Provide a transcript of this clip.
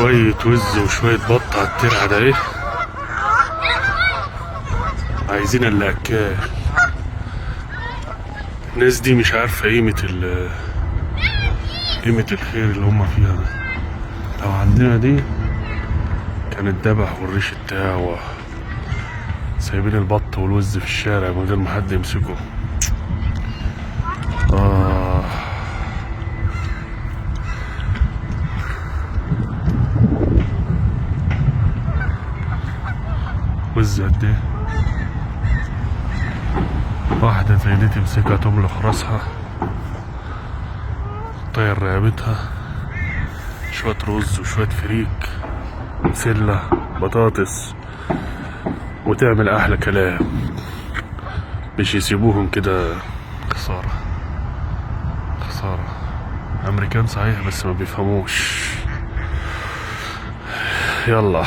شوية وز وشوية بط على الترعة ده ايه، عايزين اللي اكل. الناس دي مش عارفة قيمة قيمة الخير اللي هما فيها ده. لو عندنا دي كان الدبح والريش بتاعه، سايبين البط والوز في الشارع من غير ما حد يمسكه. آه. وز قد ايه، واحدة زي دي تمسكها تملخ راسها، طير رقبتها، شوية رز وشوية فريك، بسلة، بطاطس، وتعمل أحلى كلام. مش يسيبوهم كده. خسارة خسارة. أمريكان صحيح بس ما بيفهموش. يلا.